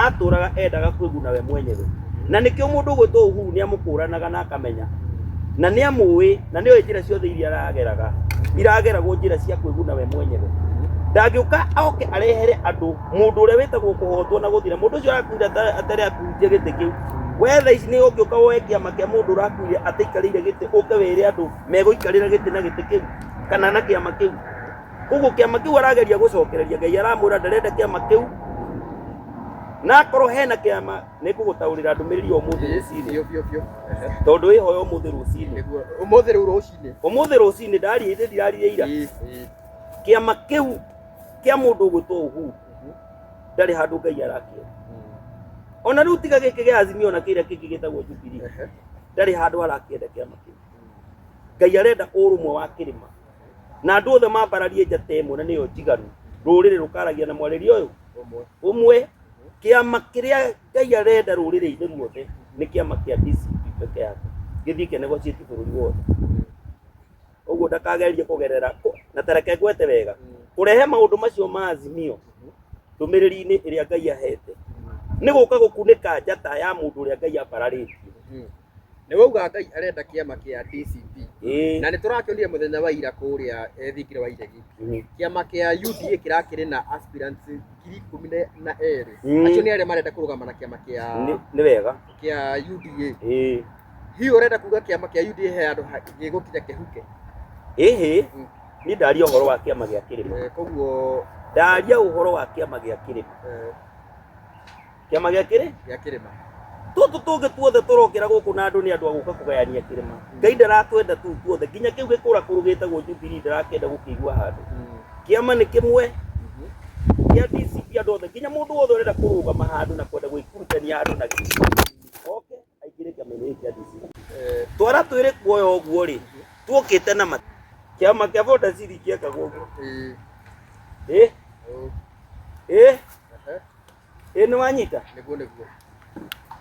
Atũraga endaga kwĩguna we mwenyewe. Na nĩkĩo mũndũ ũgwĩtwo Uhuru nĩ amũkũranaga na akamenya. Na nĩ amũĩ na nĩoĩ njĩra ciothe iria arageraga. Irageragwo njĩra cia kwĩguna we mwenyewe. Ndangĩũka oke arehere andũ mũndũ ũrĩa wĩtagwo kũhotwo na gũthira. Mũndũ ũcio arakuire atarĩ akuhunjia gĩtĩ kĩu. We thaa ici nĩ ũngĩũka woe kĩama kĩa mũndũ ũrakuire ataikarĩire gĩtĩ ũke wĩre andũ megũikarĩra gĩtĩ na gĩtĩ kĩu kana na kĩama kĩu. Koguo kĩama kĩu arageria gũcokereria Ngai aramwĩra ndarenda kĩama kĩu na akorwo hena kĩama nĩ ngũgũtaũrĩra ndũmĩrĩri ya ũmũthĩ rũcinĩ. Biũ biũ biũ. Tondũ ĩho ya ũmũthĩ rũcinĩ. Nĩguo. Ũmũthĩ rĩu rũcinĩ. Ũmũthĩ rũcinĩ ndaria ithe ndiraria ira. Ĩĩ, ĩĩ. Kĩama kĩu kĩa mũndũ ũgwĩtwo Uhuru ndarĩ handũ Ngai arakĩenda. Ona rĩu tiga gĩkĩ gĩa Azimio na kĩrĩa kĩngĩ gĩtagwo Jubilee ndarĩ handũ arakĩenda kĩama kĩu. Ngai arenda ũrũmwe wa kĩrĩma na andũ othe mambararie njata ĩmwe na nĩyo njiganu rũrĩrĩ rũkaragia na mwarĩrie ũyũ Ũmwe. Ũmwe. Kĩama kĩrĩa Ngai arenda rũrĩrĩ-inĩ ruothe nĩ kĩama kĩa DCP peke yake gĩthiĩ kĩnegotiate bũrũri wothe. Ũguo ndakagerie kũgerera na tareke ngwete wega kũrehe maũndũ macio ma Azimio ndũmĩrĩri-inĩ ĩrĩa Ngai ahete nĩ gũka gũkunĩka njata ya mũndũ ũrĩa Ngai ambararĩtie. Nĩ wauga Ngai arenda kĩama kĩa DCP. Ĩĩ. Na nĩ tũrakĩonire mũthenya wa ira kũrĩa thingira wa Iregi. Kĩama kĩa UDA kĩrakĩrĩ na aspirants 12,000. Acio nĩ arĩa marenda kũrũgama na kĩama kĩa Nĩ wega. Kĩa UDA. Ĩĩ. Hihi ũrenda kuga kĩama kĩa UDA he handũ gĩgũkinya kĩhuke? Ĩhĩ, niĩ ndaria ũhoro wa kĩama gĩa kĩrĩma. Koguo Ndaria ũhoro wa kĩama gĩa kĩrĩma. Kĩama gĩa kĩrĩ? Gĩa kĩrĩma. Tũtũ tũngĩ tuothe tũrokĩra gũkũ na andũ nĩ andũ a gũka kũgayania kĩrĩma. Ngai ndaratwenda tũu tuothe nginya kĩu gĩkũrakũrũ gĩtagwo Jubilee ndarakĩenda gũkĩigua handũ. Kĩama nĩ kĩmwe kĩa DCP andũ othe nginya mũndũ wothe ũrenda kũrũgama handũ na kwenda gwĩkurutania handũ na gĩkĩ oke aingĩre kĩama-inĩ gĩkĩ kĩa DCP. Twara twĩrĩ kuoya ũguo rĩ tuokĩte na ma kĩama kĩa Vodacity kĩekagwo ũguo. Ĩ ĩ ĩ nĩ wanyita? Nĩguo nĩguo.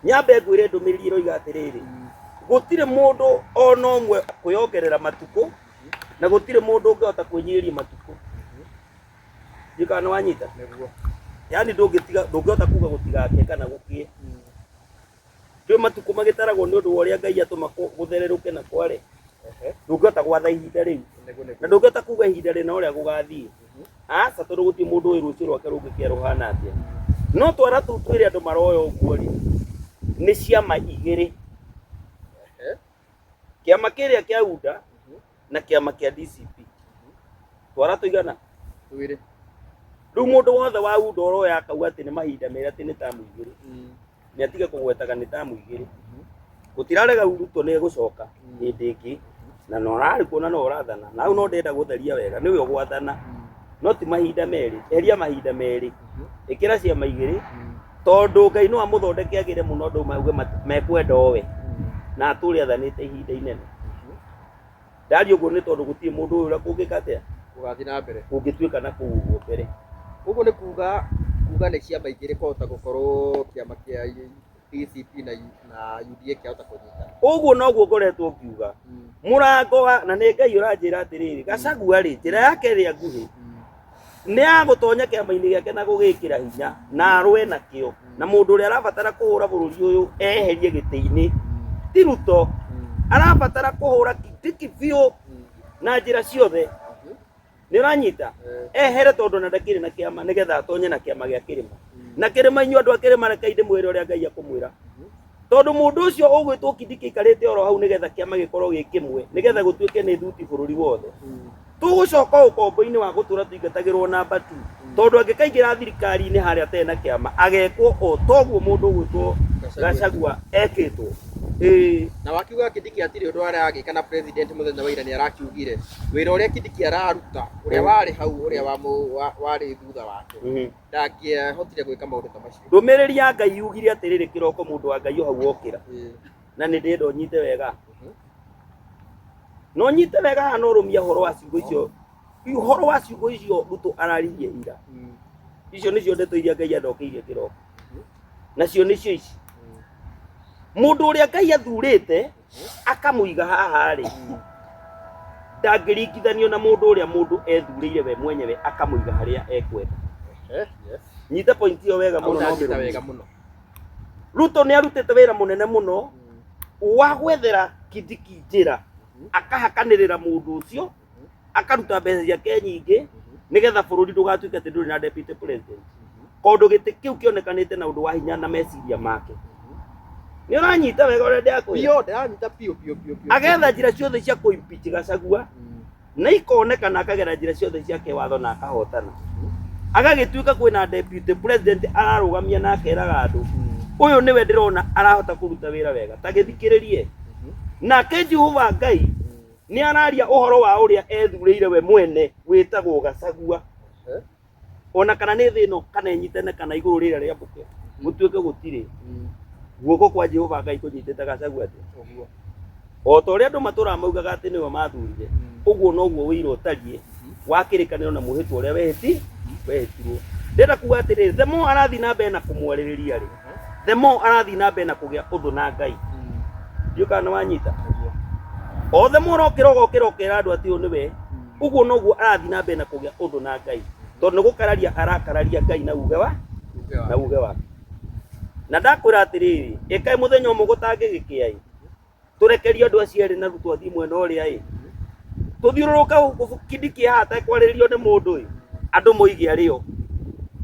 Nyambe ngwĩre ndũmĩrĩri ĩroiga atĩrĩrĩ, gũtirĩ mũndũ ona ũmwe kwĩongerera matukũ na gũtirĩ mũndũ ũngĩhota kwĩnyihĩria matukũ. Ndiũĩ kana nĩ wanyita? Nĩguo. Yaani ndũngĩtiga ndũngĩhota kuga gũtigakĩe kana gũkĩe. Ndũĩ matukũ magĩtaragwo nĩ ũndũ wa ũrĩa Ngai atũma gũthererũke na kware. Ndũngĩhota gwatha ihinda rĩu. Nĩguo nĩguo. Na ndũngĩhota kuga ihinda rĩna ũrĩa gũgathiĩ. Aca tondũ gũtirĩ mũndũ ũĩ rũciũ rwake rũngĩkĩa rũhana atĩa. No twara tũu twĩre andũ maroya ũguo rĩ, nĩ ciama igĩrĩ. Kĩama kĩrĩa kĩa UDA na kĩama kĩa DCP. Twara tũigana? Twĩrĩ. Rĩu mũndũ wothe wa UDA ũroya akauga atĩ nĩ mahinda merĩ atĩ nĩ tamu igĩrĩ. Nĩ atige kũgwetaga nĩ tamu igĩrĩ. Gũtirarega Ruto nĩ egũcoka hĩndĩ ĩngĩ na no ararĩ kuona no ũrathana na hau no ndĩrenda gũtheria wega nĩwe ũgwathana no ti mahinda merĩ eheria mahinda merĩ ĩkĩra ciama igĩrĩ tondũ Ngai no amũthondeke agĩre mũno andũ mauge mekwenda owe na atũre athanĩte ihinda inene. Ndaria ũguo nĩ tondũ gũtirĩ mũndũ ũĩ ũrĩa kũngĩka atĩa. Gũgathiĩ na mbere. Kũngĩtuĩka na kũu ũguo mbere. Ũguo nĩ kuga kuga nĩ ciama igĩrĩ kwahota gũkorwo kĩama kĩa DCP na UDA kĩahota kũnyitana. Ũguo noguo ngoretwo ngiuga. Mũrango wa na nĩ Ngai ũranjĩra atĩrĩrĩ, Gachagua rĩ, njĩra yake ĩrĩa nguhĩ nĩ ya gũtonya kĩama-inĩ gĩake na gũgĩkĩra hinya na arũe nakĩo na mũndũ ũrĩa arabatara kũhũra bũrũri ũyũ eherie gĩtĩ-inĩ ti Ruto, arabatara kũhũra Kindiki biũ na njĩra ciothe. Nĩ ũranyita? Ehere tondũ ona ndakĩrĩ na kĩama nĩgetha atonye na kĩama gĩa kĩrĩma. Na kĩrĩma inyuĩ andũ a kĩrĩma rekei ndĩmwĩre ũrĩa Ngai akũmwĩra. Tondũ mũndũ ũcio ũgwĩtwo Kindiki aikarĩte oro hau nĩgetha kĩama gĩkorwo gĩ kĩmwe nĩgetha gũtuĩke nĩ thuti bũrũri wothe. Tũgũcoka ũkombo-inĩ wa gũtũra tũingatagĩrwo namba two. Tondũ angĩkaingĩra thirikari-inĩ harĩa atarĩ na kĩama agekwo o toguo mũndũ ũgwĩtwo Gachagua ekĩtwo. Ĩĩ. Na wakiuga Kindiki hatirĩ ũndũ aragĩka na president mũthenya wa ira nĩ arakiugire wĩra ũrĩa Kindiki araruta ũrĩa warĩ hau ũrĩa warĩ thutha wake ndangĩahotire gwĩka maũndũ ta macio. Ndũmĩrĩri ya Ngai yugire atĩrĩrĩ kĩroko mũndũ wa Ngai o hau okĩra. Na nĩ ndĩrenda ũnyite wega. Na ũnyite wega haha na ũrũmie ũhoro wa ciugo icio. Ũhoro wa ciugo icio Ruto araririe ira. Icio nĩcio ndeto iria Ngai andokeirie kĩroko. Nacio nĩcio ici. Mũndũ ũrĩa Ngai athurĩte akamũiga haha rĩ, ndangĩringithanio na mũndũ ũrĩa mũndũ ethurĩire we mwenyewe akamũiga harĩa ekwenda. Nyita point ĩyo wega Hau mũno na ndanyita ũmĩrũmie. wega mũno. Ruto nĩ arutĩte wĩra mũnene mũno wa gwethera Kindiki njĩra, akahakanĩrĩra mũndũ ũcio, akaruta mbeca ciake nyingĩ nĩgetha bũrũri ndũgatuĩke atĩ ndũrĩ na deputy president, tondũ gĩtĩ kĩu kĩonekanĩte na ũndũ wa hinya na meciria make. Nĩ ũranyita wega ũrĩa ndĩrakwĩra? Biũ, ndĩranyita biũ biũ biũ biũ. Agetha njĩra ciothe cia kũ-impeach Gachagua na ikonekana, akagera njĩra ciothe cia kĩwatho na akahotana, agagĩtuĩka kwĩna deputy president ararũgamia na akeraga andũ, ũyũ nĩwe ndĩrona arahota kũruta wĩra wega. Ta gĩthikĩrĩrie, nake Jehova Ngai nĩ araria ũhoro wa ũrĩa ethurĩire we mwene wĩtagwo Gachagua, ona kana nĩ thĩ ĩno kana ĩnyitane kana igũrũ rĩrĩa rĩambũke gũtuĩke gũtirĩ, guoko kwa Jehova Ngai kũnyitĩte Gachagua atĩa? Ũguo. O ta ũrĩa andũ matũraga maugaga atĩ nĩwe mathurire, ũguo noguo ũira ũtariĩ wa kĩrĩkanĩro na mwĩhĩtwa ũrĩa wehĩtirwo. Ndĩrenda kuga atĩrĩrĩ, the more arathiĩ na mbere na kũmwarĩrĩria rĩ, the more arathiĩ na mbere na kũgĩa ũthũ na Ngai. Ndiũĩ kana nĩ wanyita. O the more ũrokĩra ũgokĩra ũkera andũ atĩ ũyũ nĩwe, ũguo noguo arathiĩ na mbere na kũgĩa ũthũ na Ngai, tondũ nĩ gũkararia arakararia Ngai na uge wa Uge wa. Na uge wake. Na ndakwĩra atĩrĩrĩ, ĩkaĩ mũthenya ũmwe gũtangĩgĩkĩa ĩ, tũrekerie andũ acio erĩ na Ruto athiĩ mwena ũrĩa ĩ, tũthiũrũrũke gũkũ Kindiki haha atekwarĩrĩrio nĩ mũndũ ĩ, andũ moige arĩo.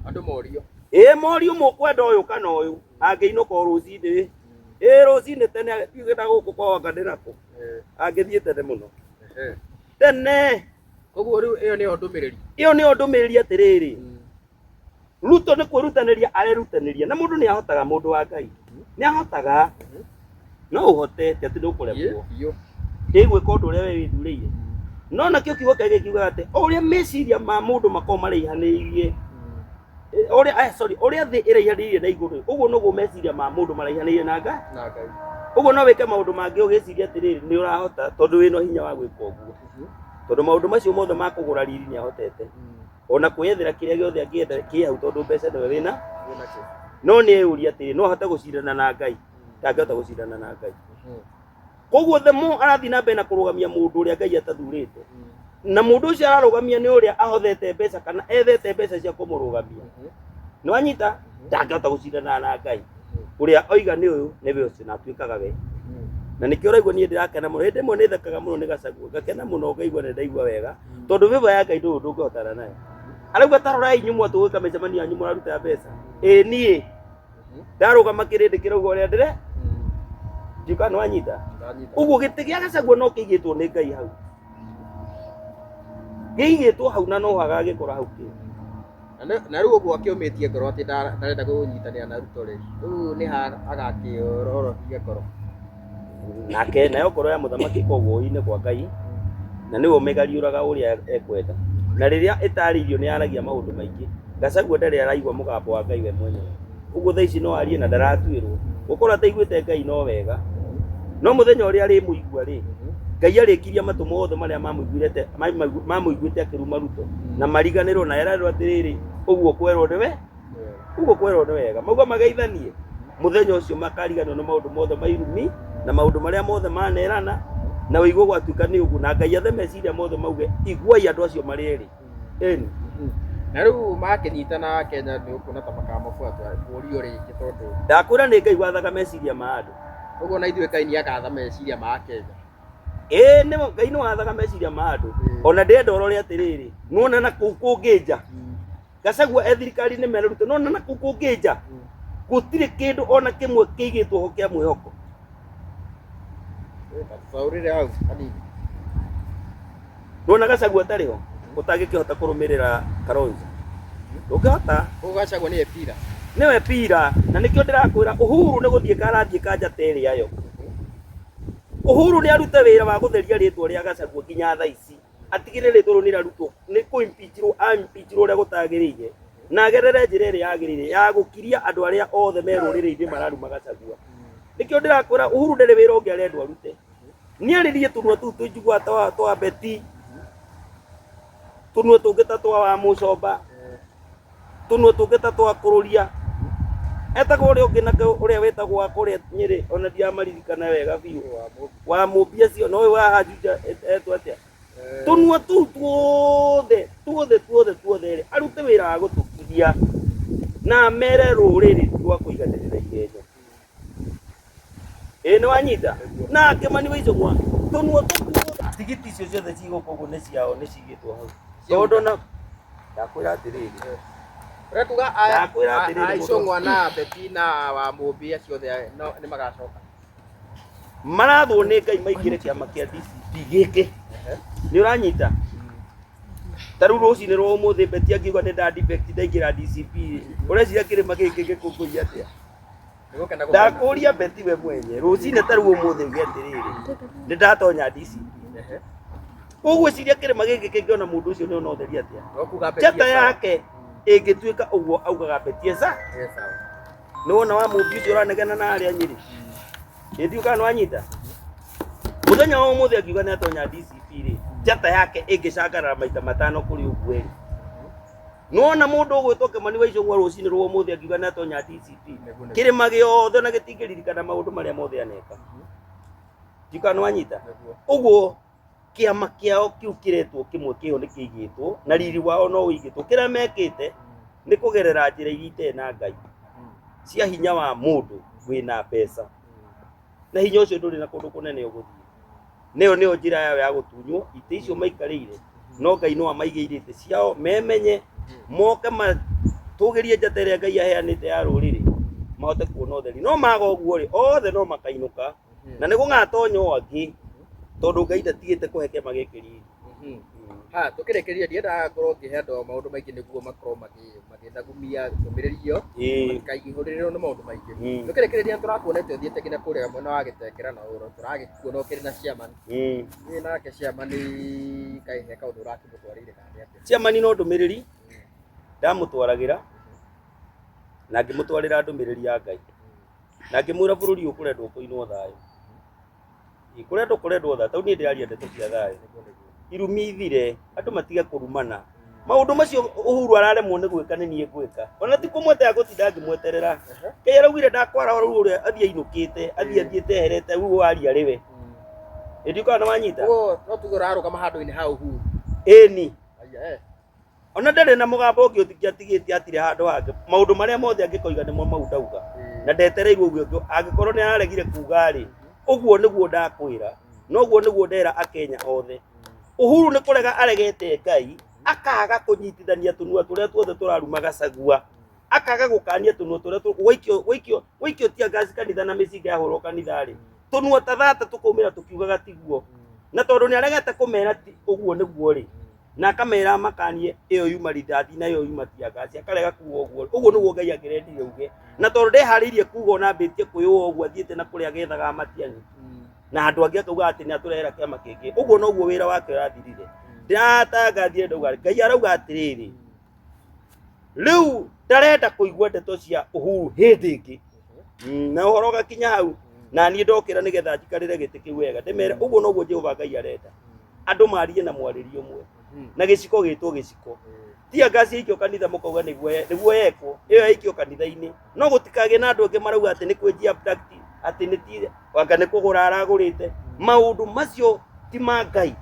Andũ morio. Ĩ morio, mũkwenda ũyũ kana ũyũ? Angĩinũka o rũcinĩ ĩ, rũcinĩ tene ndiũĩ na gũkũ kwa wanga nĩ nakũ, angĩthiĩ tene mũno tene. Koguo rĩu ĩyo nĩyo ndũmĩrĩri. Ĩyo nĩyo ndũmĩrĩri atĩrĩrĩ, Ruto nĩ kwĩrutanĩria arerutanĩria, na mũndũ nĩ ahotaga, mũndũ wa Ngai nĩ ahotaga, no ũhote, ti atĩ nĩ ũkũremwo. Biũ. Ĩ gwĩka ũndũ ũrĩa we wĩthurĩire, no nakĩo kiugo kĩa Ngai kiugaga atĩ o ũrĩa meciria ma mũndũ makoragwo maraihanĩrĩirie, ũrĩa sorry, ũrĩa thĩ ĩraihanĩrĩirie na igũrũ, ũguo noguo meciria ma mũndũ maraihanĩrĩirie na Ngai. Na Ngai. Ũguo no wĩke maũndũ mangĩ ũgĩciria atĩrĩrĩ, nĩ ũrahota tondũ wĩna hinya wa gwĩka ũguo, tondũ maũndũ macio mothe ma kũgũra riri nĩ ahotete, ona kwĩyethera kĩrĩa gĩothe angĩenda kĩ hau, tondũ mbeca nĩwe wĩna. Wĩnakĩo. No nĩ eyũria atĩrĩ, no ahote gũcindana na Ngai? Ndangĩhota gũcindana na Ngai. Koguo the more arathiĩ na mbere na kũrũgamia mũndũ ũrĩa Ngai atathurĩte, na mũndũ ũcio ararũgamia nĩ ũrĩa ahothete mbeca kana ethete mbeca cia kũmũrũgamia, nĩ wanyita, ndangĩhota gũcindana na Ngai ũrĩa oiga nĩ ũyũ nĩwe ũcio na atuĩkaga we. Na nĩkĩo ũraigua niĩ ndĩrakena mũno. Hĩndĩ ĩmwe nĩ thekaga mũno nĩ Gachagua, ngakena mũno, ngaigua nĩ ndaigua wega, tondũ favor ya Ngai ndũrĩ ũndũ ũngĩhotana nayo. Arauga, ta rorai inyuĩ mwatũgwĩka mĩcemanio yanyu mũraruta mbeca, ĩ niĩ ndarũgama kĩrĩndĩ kĩrauga ũrĩa ndĩre ndiũĩ kana nĩ wanyita. Ndanyita. Ũguo gĩtĩ gĩa Gachagua no kĩigĩtwo nĩ Ngai hau, kĩigĩtwo hau na no hagagĩkora hau kĩ. Na rĩu ũguo akĩũmĩtie ngoro atĩ ndarenda kũnyitanĩra na Ruto rĩ, rĩu nĩ ha agakĩororohia ngoro? Nake nayo ngoro ya mũthamaki ĩkoragwo guoko-inĩ kwa Ngai, na nĩwe ũmĩgariũraga ũrĩa ekwenda, na rĩrĩa ĩtarĩirio nĩ yaragia maũndũ maingĩ. Gachagua ndarĩ araigua mũgambo wa Ngai we mwenyewe. Ũguo thaa ici no arie na ndaratuĩrwo gũkorwo ataiguĩte Ngai no wega, no mũthenya ũrĩa arĩmũigua rĩ, Ngai arĩkiria matũ mothe marĩa mamũiguĩte mamũiguĩte akĩruma Ruto na mariganĩrwo na erarwo atĩrĩrĩ, ũguo kwerwo nĩwe, ũguo kwerwo nĩ wega, mauga mageithanie. Mũthenya ũcio makariganĩrwo nĩ maũndũ mothe ma irumi na maũndũ marĩa mothe manerana, na wĩigua gwatuĩka nĩ ũguo, na Ngai athe meciria mothe mauge, iguai andũ acio marĩ erĩ ĩni. Na rĩu makĩnyitana Kenya, nĩ ũkuona ta makamabuata kũrio rĩngĩ tondũ Ndakwĩra nĩ Ngai wathaga meciria ma andũ. Ũguo na ithuĩ Ngai nĩ agatha meciria ma Kenya. Ĩĩ, nĩ Ngai nĩ wathaga meciria ma andũ. Ona ndĩrenda ũrore atĩrĩrĩ, nĩwona na kũu kũngĩ nja Gachagua e thirikari-inĩ mena Ruto, nĩwona na kũu kũngĩ nja gũtirĩ kĩndũ ona kĩmwe kĩigĩtwo ho kĩa mwĩhoko. Taũrĩre hau hanini. Nĩwona Gachagua atarĩ ho, ũtangĩkĩhota kũrũmĩrĩra Kalonzo, ndũngĩhota. Ũguo Gachagua nĩwe pira. Nĩwe pira, na nĩkĩo ndĩrakwĩra Uhuru nĩ gũthiĩ karathiĩ kanja ta ĩrĩa yo. Uhuru nĩ arute wĩra wa gũtheria rĩtwa rĩa Gachagua nginya thaa ici, atigĩrĩre rĩtwa rĩu nĩ rĩarutwo, nĩ kũ-impeachirwo a-impeachirwo ũrĩa gũtagĩrĩire, na agerere njĩra ĩrĩa yagĩrĩire ya gũkiria andũ arĩa othe me rũrĩrĩ-inĩ mararuma Gachagua. Nĩkĩo ndĩrakwĩra Uhuru ndarĩ wĩra ũngĩ arendwo arute, nĩ arĩrie tũnua tũu tũnjiguaga twa Beti, tũnua tũngĩ ta twa wa Mũcomba, tũnua tũngĩ ta twa Kũrũria, etagwo ũrĩa ũngĩ nake ũrĩa wĩtagwo wa kũrĩa Nyĩrĩ, ona ndiamaririkana wega biũ, wa Mũmbi acio, na ũyũ wa Hajuja etwo atĩa, tũnua tũu tuothe tuothe tuothe tuothe rĩ, arute wĩra wa gũtũkiria. Na mere rũrĩrĩ ti rwa kũiganĩrĩra igenyo. Ĩĩ nĩ wanyita? Na Kĩmani wa Icũng'wa tũnua tũu tuothe tigiti icio ciothe cigũkũ ũguo nĩ ciao nĩ cigĩtwo hau. Tondũ na ndakwĩra atĩrĩrĩ. Ũrekuga aya Ndakwĩra atĩrĩrĩ a mũndũ. Icũng'wa na Beti na wa Mũmbi acio othe no nĩ magacoka. Marathwo nĩ Ngai maingĩre kĩama kĩa DCP gĩkĩ. Nĩ ũranyita? Ta rĩu rũcinĩ rwa ũmũthĩ Beti angiuga nĩ nda defect ndaingĩra DCP rĩ, ũreciria kĩrĩma gĩkĩ gĩkũngũiye atĩa? Nĩ gũkena gũkena. Ndakũria Beti we mwenye rũcinĩ ta rĩu ũmũthĩ uge atĩrĩrĩ, nĩ ndatonya DCP. Ũgwĩciria kĩrĩma gĩkĩ kĩngĩona mũndũ ũcio nĩ ona ũtheri atĩa? No kuga Beti Njata e sawa. yake ĩngĩtuĩka ũguo augaga Beti esa. E sawa. Nĩ wona wa mũmbi ũcio ũranegena na arĩa Nyĩrĩ? Ĩ ndiũĩ kana nĩ wanyita? Mũthenya wa ũmũthĩ angiuga nĩ atonya DCP rĩ, njata yake ĩngĩcangarara maita matano kũrĩ ũguo ĩrĩ. Nĩwona mũndũ ũgwĩtwo Kĩmani wa Icũng'wa rũcinĩ rwa ũmũthĩ angiuga nĩ atonya DCP, Nĩguo, nĩguo. kĩrĩma gĩothe ona gĩtingĩririkana maũndũ marĩa mothe aneka. Ndiũĩ kana nĩ wanyita? Nĩguo. Ũguo kĩama kĩao kĩu kĩretwo kĩmwe kĩho nĩ kĩigĩtwo na riri wao no ũigĩtwo. Kĩrĩa mekĩte nĩ kũgerera njĩra iria itarĩ na Ngai cia hinya wa mũndũ wĩna mbeca na hinya ũcio ndũrĩ na kũndũ kũnene ũgũthiĩ. Nĩyo nĩyo njĩra yao ya gũtunywo itĩ icio maikarĩire, no Ngai no amaigĩire itĩ ciao memenye moke matũgĩrie njata ĩrĩa Ngai aheanĩte ya rũrĩrĩ mahote kuona ũtheri. No maga ũguo rĩ, othe no makainũka na nĩ gũgatonya o angĩ tondũ Ngai ndatigĩte kũhe kĩama gĩkĩ riri. Ha, tũkĩrĩkĩrĩria ndiendaga ngorwo ngĩhe andũ maũndũ maingĩ nĩguo makorwo magĩthagumia ndũmĩrĩri ĩyo matikaihũrĩrĩrwo nĩ maũndũ maingĩ. Tũkĩrĩkĩrĩria nĩ tũrakuonete ũthiĩte nginya kũrĩa mwena wa Gĩtengera na ũrĩa tũragĩkuona ũkĩrĩ na chairman. Niĩ nake chairman kaĩ he kaũndũ ũrakĩmũtwarĩire kana nĩ atĩa? Chairman no ndũmĩrĩri ndamũtwaragĩra na ngĩmũtwarĩra ndũmĩrĩri ya Ngai na ngĩmwĩra bũrũri ũyũ kũrendwo kũinwo thayũ. Ĩ, kũrendwo kũrendwo thayũ tondũ niĩ ndĩraria ndeto cia thayũ. Irumi ithire, andũ matige kũrumana. Maũndũ macio Uhuru araremwo nĩ gwĩka nĩ niĩ ngwĩka. Ona ti kũmweterera ngũtinda ngĩmweterera. Ngai araugire ndakwara rĩu ũrĩa athiĩ ainũkĩte, athiĩ athiĩte eherete rĩu waria rĩwe. Ĩ ndiũĩ kana nĩ wanyita? Ũguo no tuge ũrarũgama handũ-inĩ ha Uhuru. Ĩni. Aya, eh. Ona ndarĩ na mũgambo ũngĩ ũtingĩatigĩtie atirĩ handũ hangĩ. Maũndũ marĩa mothe angĩkoiga nĩmo mau ndauga. Na ndetereirwo ũguo angĩkorwo nĩ araregire kuga rĩ, ũguo nĩguo ndakwĩra. Noguo nĩguo ndera Akenya othe. Uhuru nĩ kũrega aregete Ngai, akaga kũnyitithania tũnua tũrĩa tuothe tũraruma Gachagua, akaga gũkania tũnua tũrĩa gwaikio gwaikio gwaikio tear gas kanitha na mĩcinga yahũrwo kanitha rĩ, tũnua ta thata tũkaumĩra tũkiugaga tiguo. Na tondũ nĩ aregete kũmera ũguo nĩguo rĩ, na akamera makanie ĩyo yuma rithathi na ĩyo yuma tear gas, akarega kuga ũguo. Ũguo nĩguo Ngai angĩrendire uge. Na tondũ ndeharĩirie kuga ona ambĩtie kwĩyũa ũguo athiĩte na kũrĩa agethaga Matiang'i na andũ angĩ akauga atĩ nĩ atũrehera kĩama kĩngĩ, ũguo noguo wĩra wake ũrathirire. Ndĩratangathire ndauga Ngai arauga atĩrĩrĩ, rĩu ndarenda kũigua ndeto cia Uhuru hĩndĩ ĩngĩ. Na ũhoro ũgakinya hau na niĩ ndokĩra nĩgetha njikarĩre gĩtĩ kĩu wega ndĩmere ũguo noguo Jehova Ngai arenda andũ marie na mwarĩrie ũmwe na gĩciko gĩtwo gĩciko. Tear gas yaikio kanitha mũkauga nĩguo yekwo, ĩyo yaikio kanitha-inĩ. No gũtikagĩe na andũ angĩ marauga atĩ nĩ kwĩnjia abduct, atĩ nĩ ti anga nĩ kũgũra aragũrĩte. Maũndũ macio ti ma Ngai.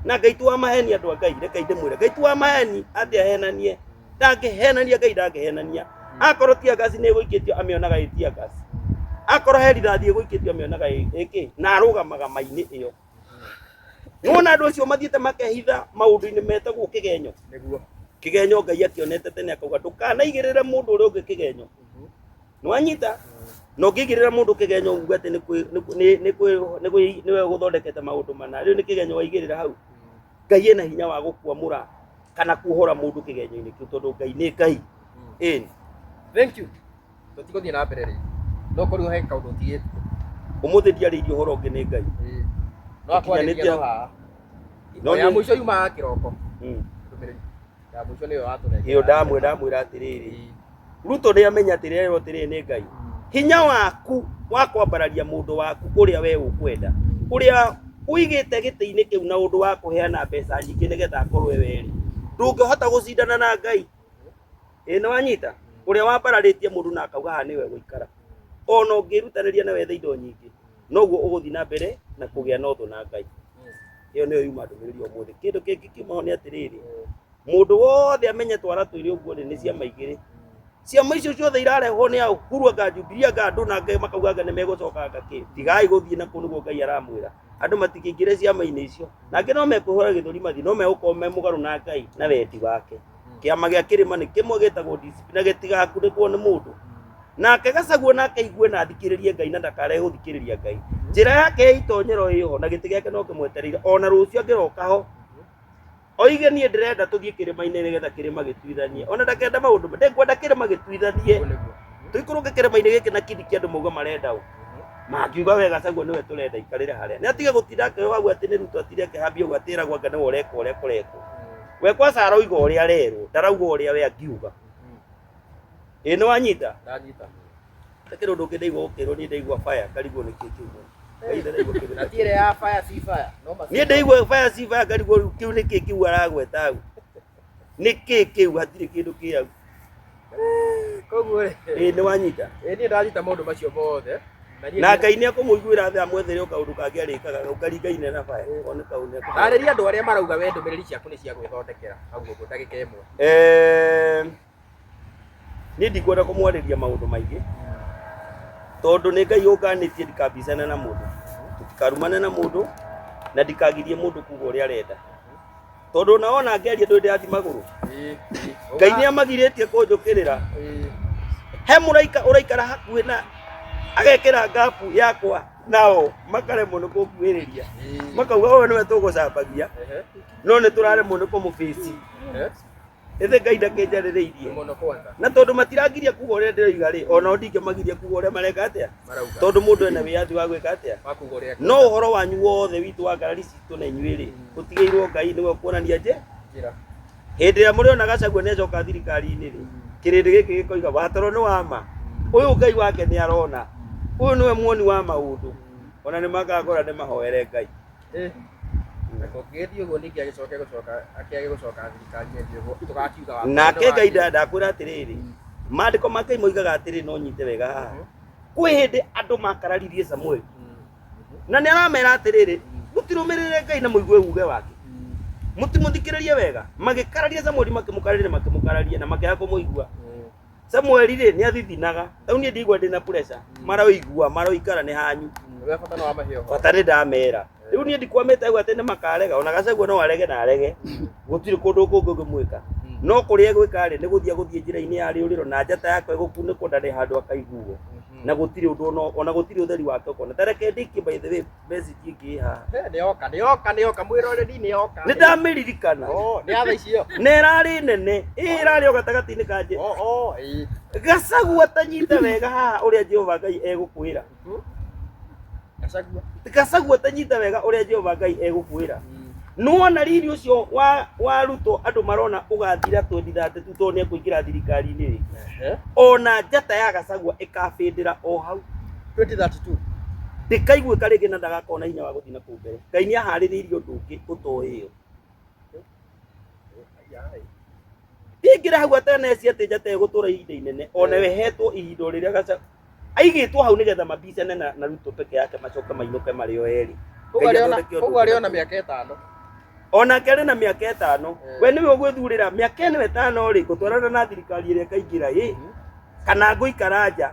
Na Ngai ti wa maheni andũ a Ngai, reke ndĩmwĩre. Ngai ti wa maheni atĩ ahenanie. Ndangĩhenania Ngai ndangĩhenania. Akorwo tear gas nĩ ĩgũikĩtio amĩonaga ĩ tear gas. Akorwo he rithathi ĩgũikĩtio amĩonaga ĩ kĩ, na arũgamaga ma-inĩ ĩyo. Nĩwona andũ acio mathiĩte makehitha maũndũ-inĩ metagwo kĩgenyo. Nĩguo. Kĩgenyo Ngai akĩonete tene akauga ndũkanaigĩrĩre mũndũ ũrĩa ũngĩ kĩgenyo. Nĩwanyita? Na ũngĩigĩrĩra mũndũ kĩgenyo uge atĩ nĩwe ũgũthondekete maũndũ mana, rĩu nĩ kĩgenyo waigĩrĩra hau. Ngai ena hinya wa gũkwamũra kana kuohora mũndũ kĩgenyo-inĩ kĩu tondũ Ngai nĩ Ngai. Ĩni. Thank you. Tũtigũthiĩ na mbere rĩngĩ. No korirwo he kaũndũ ũtigĩtie. Ũmũthĩ ndiarĩirie ũhoro ũngĩ nĩ Ngai. No akwarĩria no haha. No Ya nĩ- mũico yumaga kĩroko. Ndũmĩrĩri. Ya mũico nĩyo watũnengera. Ĩyo ndamwĩra atĩrĩrĩ. Ruto nĩ amenya atĩrĩ erwo atĩrĩrĩ nĩ Ngai. Hinya waku wa kwambararia mũndũ waku ũrĩa we ũkwenda, ũrĩa ũigĩte gĩtĩ-inĩ kĩu na ũndũ wa kũheana mbeca nyingĩ nĩgetha akorwo e werĩ, ndũngĩhota gũcindana na Ngai. Ĩ nĩ wanyita? Ũrĩa wambararĩtie mũndũ na akauga haha nĩwe gũikara. Ona ũngĩrutanĩria na wethe indo nyingĩ, noguo ũgũthiĩ na mbere na kũgĩa na ũthũ na Ngai. Ĩyo nĩyo yuma ndũmĩrĩri ya ũmũthĩ. Kĩndũ kĩngĩ kiuma ho nĩ atĩrĩrĩ, mũndũ wothe amenye twara twĩrĩ ũguo rĩ, nĩ ciama igĩrĩ. Ciama icio ciothe irarehwo nĩ Uhuru anga Jubilee anga andũ na angĩ makauga anga nĩ megũcoka anga kĩ. Tigai gũthiĩ na kũu nĩguo Ngai aramwĩra. Andũ matikĩingĩre ciama-inĩ icio. Na angĩ no mekwĩhũra gĩthũri mathiĩ no megũkorwo me mũgarũ na Ngai na wendi wake. Kĩama gĩa kĩrĩma nĩ kĩmwe gĩtagwo DCP na gĩtigakunĩkwo nĩ mũndũ. Nake Gachagua nake aigue na athikĩrĩrie Ngai na ndakarege gũthikĩrĩria Ngai. Njĩra yake ya itonyero ĩho na gĩtĩ gĩake no kĩmwetereire ona rũciũ angĩroka ho oige niĩ ndĩrenda tũthiĩ kĩrĩma-inĩ nĩgetha kĩrĩma gĩtuithanie ona ndakenda maũndũ ndĩkwenda kĩrĩma gĩtuithanie Ũguo nĩguo. tũikũrũke kĩrĩma-inĩ gĩkĩ na kindi kĩa andũ mauga marenda ũ mangiuga we Gachagua nĩwe tũrenda ikarĩre harĩa nĩ atige gũtinda akĩoa hau atĩ nĩ Ruto atinde akĩhambia ũguo atĩragwo anga nĩwe ũreka ũrĩa kũrekwo we kwanza aroiga ũrĩa arerwo ndarauga ũrĩa we angiuga ĩ nĩ wanyita Ndanyita. Takĩrĩ ũndũ ũngĩ ndaigua gũkĩrwo niĩ ndaigua fire ngarigwo nĩ kĩ kĩu Ngai ndaraigua kĩndũ Na ti ĩrĩa ya fire si fire. No macio. niĩ ndaigua fire si fire ngarigwo rĩu kĩu nĩ kĩ kĩu aragweta hau nĩ kĩ kĩu hatirĩ kĩndũ kĩ hau Koguo rĩ. ĩ nĩ wanyita Ĩ niĩ ndanyita maũndũ macio mothe. Na niĩ na Ngai nĩ ekũmũiguĩra tha amwethere o kaũndũ kangĩ arĩkaga kau karingaine na fire one kau nĩ ekũmwethere. Tarĩria andũ arĩa marauga we ndũmĩrĩri ciaku nĩ cia gwĩthondekera hau ũguo ndagĩka ĩmwe. Eh, niĩ ndikwenda kũmwarĩria maũndũ maingĩ tondũ nĩ Ngai ũnganĩtie ndikambicane na mũndũ tũtikarumane na mũndũ na ndikagirie mũndũ kuga ũrĩa arenda tondũ ona wona ngĩaria ndũrĩ ndĩrathiĩ magũrũ Ngai nĩ amagirĩtie kũnjũkĩrĩra he mũraika ũraikara hakuhĩ na agekĩra ngapu yakwa nao makaremwo nĩ kũnguhĩrĩria makauga ũyũ nĩwe tũgũcambagia no nĩ tũraremwo nĩ kũmũbĩci ĩthĩ Ngai ndakĩnjarĩrĩirie Mũno kwanza. Na tondũ matirangiria kuga ũrĩa ndĩroiga rĩ, onao ndingĩmagiria kuga ũrĩa mareka atĩa, Marauga. Tondũ mũndũ ena wĩyathi wa gwĩka atĩa. Wa kuga ũrĩa. No ũhoro wanyu wothe witũ wa ngarari citũ na inyuĩ rĩ, ũtigĩirwo Ngai nĩwe ũkuonania nje Njĩra. Hĩndĩ ĩrĩa mũrĩona Gachagua nĩ acoka thirikari-inĩ rĩ, kĩrĩndĩ gĩkĩ gĩkoiga watoro nĩ wa ma, ũyũ Ngai wake nĩ arona, ũyũ nĩwe muoni wa maũndũ, ona nĩ makakora nĩ mahoere Ngai. Eh. Na kũngĩgĩthiĩ ũguo ningĩ agĩcoke gũcoka akĩage gũcoka thirikari-inĩ ĩthiĩ ũguo tũgakiuga wa Nake Ngai ndakwĩra atĩrĩrĩ, maandĩko ma Ngai moigaga atĩrĩ, no nyite wega haha, kwĩ hĩndĩ andũ makararirie Samueli na nĩ aramera atĩrĩrĩ, mũtirũmĩrĩre Ngai na mũigue uge wake, mũtimũthikĩrĩrie wega. Magĩkararia Samueli, makĩmũkararia na makĩmũkararia na makĩaga kũmũigua. Samueli rĩ nĩ athithinaga rĩu niĩ ndigua ndĩna pressure, maroigua maroikara nĩ hanyu. We bata no wamahe ũhoro. Bata nĩ ndamera rĩu niĩ ndikwamĩte hau atĩ nĩ makarega, ona Gachagua no arege na arege, gũtirĩ kũndũ kũngĩ ũngĩmwĩka, no kũrĩa egwĩka rĩ nĩ gũthiĩ agũthiĩ njĩra-inĩ ya rĩũrĩro na njata yakwa ĩgũkunĩkwo ndarĩ handũ akaiguo na gũtirĩ ũndũ ona gũtirĩ ũtheri wake ũkona. Ta reke ndĩkie by the way message ĩngĩ ĩ haha. Nĩ yoka, nĩ yoka, nĩ yoka, mwĩroreri nĩ yoka. Nĩ ndamĩririkana. Oh, nĩ ya thaa icio. Na ĩrarĩ nene ĩ ĩrarĩ o gatagatĩ-inĩ ka njĩ. Oh, oh, ĩĩ. Gachagua tanyita wega haha ũrĩa Jehova Ngai egũkwĩra. Gachagua. Gachagua tanyita wega ũrĩa Jehova Ngai egũkwĩra. Nĩwona riri ũcio wa Ruto andũ marona ũgathira 2032 tondũ nĩ ekũingĩra thirikari-inĩ rĩ. Ona njata ya Gachagua ĩkabĩndĩra o hau. 2032. Ndĩkaiguĩka rĩngĩ na ndagakorwo na hinya wa gũthiĩ na kũu mbere. Ngai nĩ aharĩrĩirie ũndũ ũngĩ ũtoĩ ĩyo. Ndingĩra hau ataneci atĩ njata ĩgũtũra ihinda inene, ona ĩhetwo ihinda o rĩrĩa Gachagua aigĩtwo hau nĩgetha mabicane na Ruto peke yake macoke mainũke marĩ o erĩ. Koguo Ngai arĩ ona athondeke ũndũ koguo arĩ ũngĩ. ona mĩaka ĩtano. Onake arĩ na mĩaka ĩtano. We nĩwe ũgwĩthurĩra mĩaka ĩno ĩtano rĩ, ngũtwarana na thirikari ĩrĩa ĩkaingĩra ĩ, kana ngũikara nja.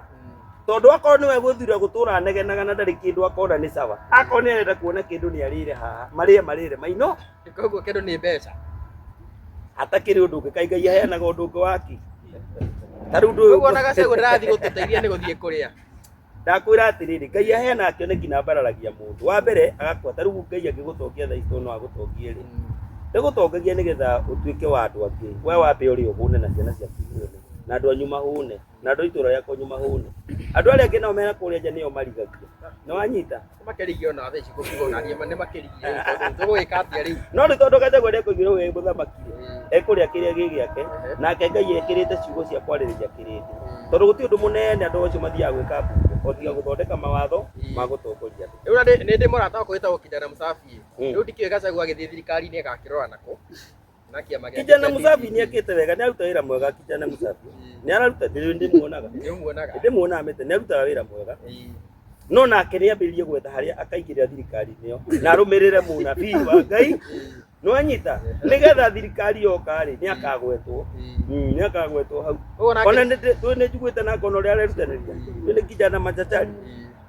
Tondũ akorwo nĩwe gwĩthurĩra gũtũra anegenaga na ndarĩ kĩndũ akona nĩ sawa. Akorwo nĩ arenda kuona kĩndũ nĩ arĩre haha, marĩe marĩre maino. Koguo kĩndũ nĩ mbeca. Hatakĩrĩ ũndũ ũngĩ, kaĩ Ngai aheanaga ũndũ ũngĩ waki. Ta rĩu ndũyũ. Koguo ona Gachagua ndarathiĩ gũtũteithia nĩ gũthiĩ kũrĩa. Ndakwĩra atĩrĩrĩ, Ngai aheanaga kĩoneki na ambararagia mũndũ. Wa mbere agakua, ta rĩu Ngai angĩgũtongia thaa ici tondũ no agũtongie rĩ, ndagũtongagia nĩgetha ũtuĩke wa andũ angĩ. We wambe ũrĩe ũhũne na ciana ciaku ihũne, na andũ anyu mahũne, na andũ a itũũra rĩaku anyu mahũne. Andũ arĩa angĩ nao mena kũrĩa nja nĩo marigagia. Nĩ wanyita? Makĩrigio na thaa ici gũkiuga ona niĩ nĩ makĩrigio rĩu tondũ tũgũgĩka atĩa rĩu? No nĩ tondũ Gachagua nĩekũigĩrwo wĩ mũthamaki rĩ, ekũrĩa kĩrĩa gĩ gĩake, nake Ngai ekĩrĩte ciugo cia kwarĩrĩria kĩrĩndĩ. Tondũ gũtirĩ ũndũ mũnene andũ acio mathiaga gwĩka mbunge, o tiga gũthondeka mawatho ma gũtongoria andũ. Rĩu na nĩ ndĩ mũrata wakwa wĩtagwo Kijana Msafi. Rĩu ndikĩũĩ Gachagua agĩthiĩ thirikari-inĩ agakĩrora nakũ na kĩama gĩake Kijana kĩa Msafi DCP. nĩ ekĩte wega, nĩ aruta wĩra mwega Kijana Msafi. Nĩ araruta, ndĩmuonaga. Nĩũmuonaga? Ndĩmuonaga mĩte, nĩ arutaga wĩra mwega. No nake nĩ ambĩrĩrie gwetha harĩa akaingĩrĩra thirikari-inĩ ĩyo na arũmĩrĩre mũnabii wa Ngai. Nĩwanyita nĩgetha thirikari yoka rĩ, nĩ akagwetwo. Nĩ akagwetwo hau. Ũguo nake Ona nĩ njiguĩte na ngona ũrĩa arerutanĩria. Nĩ kijana machachari.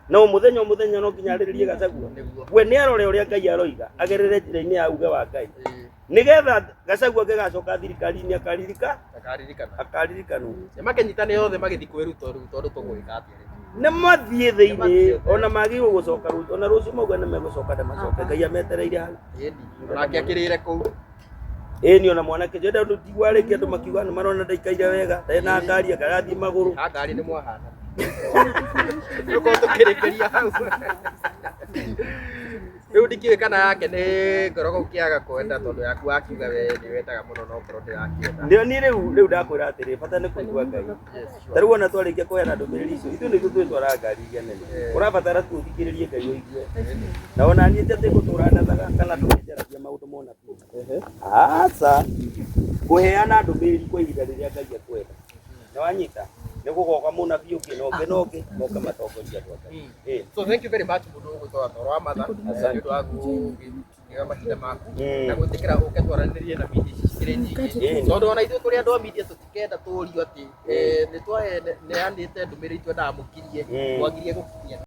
Na o mũthenya o mũthenya no nginya arĩrĩrie Gachagua. Nĩguo. We nĩ arore ũrĩa Ngai aroiga, agerere njĩra-inĩ ya uge wa Ngai. Nĩgetha Gachagua angĩgacoka thirikari-inĩ akaririka, Akaririkana. akaririkanwo. Nĩ makĩnyitane othe magĩthiĩ kwĩ Ruto rĩu tondũ tũgwĩka atĩa rĩu? Nĩ mathiĩ thĩinĩ, Nĩ mathiĩ. Ona magĩrĩirwo gũcoka rũciũ, ona rũciũ mauga nĩ megũcoka na macoke. Ngai ametereire hau. Ĩni. Onake akĩrĩre kũu. Ĩni ona mwanake ũcio ndenda ndigua rĩngĩ andũ makiuga nĩ marona ndaikaire wega, ndarĩ na ngari akarathiĩ magũrũ. Ha ngari nĩ mwahana. Rĩu tũkĩrĩkĩria hau. Rĩu ndikĩũĩ kana yake nĩ ngoro gũkĩaga kwenda tondũ yaku wakiuga we nĩ wendaga mũno no ngoro ndĩrakĩenda. Ndio ni rĩu ndakwĩra atĩrĩ, bata nĩ kũigua Ngai. Yes, sure. Ta rĩu ona twarĩkia kũheana ndũmĩrĩri icio, ithuĩ nĩ ithuĩ twĩtwaraga ngari iria nene. Eh. Ũrabatara tu ũthikĩrĩrie Ngai ũigue. Na ona niĩ ti atĩ ngũtũra ndathaga kana tũkĩnjaragia maũndũ mona biũ. Aca. Kũheana ndũmĩrĩri kwa ihinda rĩrĩa Ngai ekwenda. Nĩ wanyita? Nĩ gũgoka mũnabii ũngĩ na ũngĩ na ũngĩ moke matongorie andũ a Ngai. Eh. So thank you very much mũndũ ũgwĩtwo Toro wa Matha Asante. nĩ ũndũ wa gũkĩgĩa mahinda maku na gwĩtĩkĩra ũke twaranĩrie na media ici cikĩrĩ nyingĩ Ĩni. tondũ ona ithuĩ tũrĩ andũ a media tũtikenda tũrio atĩ nĩ twaheanĩte ndũmĩrĩri twendaga mũkirie mwagirie gũkinyia.